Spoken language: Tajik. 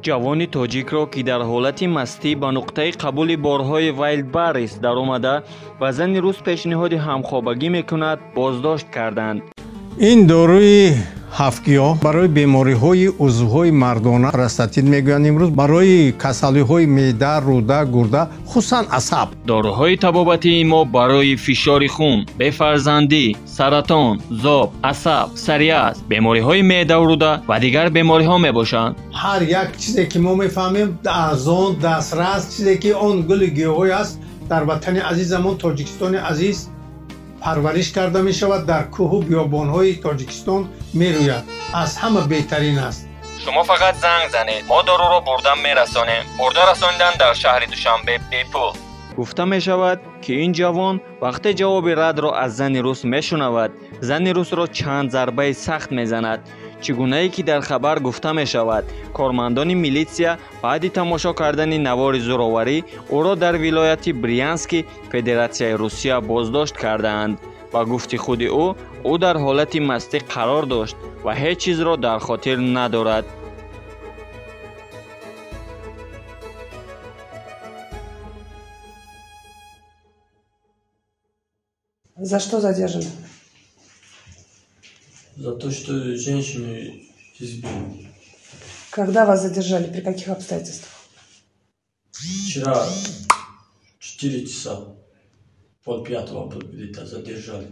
Ҷавони тоҷикро, ки дар ҳолати мастӣ ба нуқтаи қабули борҳои Вайлдберриз даромада ба зани рус пешниҳоди ҳамхобагӣ мекунад, боздошт карданд. Ин доруи ҳафтгиёҳ барои бемориҳои узвҳои мардона, простатит мегӯянд имрӯз, барои касалиҳои меъда, рӯда, гурда, хусусан асаб. Доруҳои табобатии мо барои фишори хун, бефарзандӣ, саратон, зоб, асаб, псориаз, бемориҳои меъдаву рӯда ва дигар бемориҳо мебошанд. Ҳар як чизе ки мо мефаҳмем, арзон, дастрас, чизе ки он гули гиёҳҳое аст, дар ватани азизамон Тоҷикистони азиз парвариш карда мешавад, дар кӯҳу биёбонҳои Тоҷикистон мерӯяд, аз ҳама беҳтарин аст. Шумо фақат занг занед, мо доруро бурда мерасонем. Бурда расонидан дар шаҳри Душанбе бепул. Гуфта мешавад, ки ин ҷавон вақте ҷавоби радро аз зани рус мешунавад, зани русро чанд зарбаи сахт мезанад. Чӣ гунае ки дар хабар гуфта мешавад, кормандони милитсия баъди тамошо кардани навори зӯроварӣ ӯро дар вилояти Брянски Федератсияи Русия боздошт кардаанд. Ба гуфти худи ӯ, ӯ дар ҳолати мастӣ қарор дошт ва ҳеҷ чизро дар хотир надорад. За что задержаны? За то, что женщину избил. Когда вас задержали? При каких обстоятельствах? Вчера 4 часа, 4:30 где-то задержали.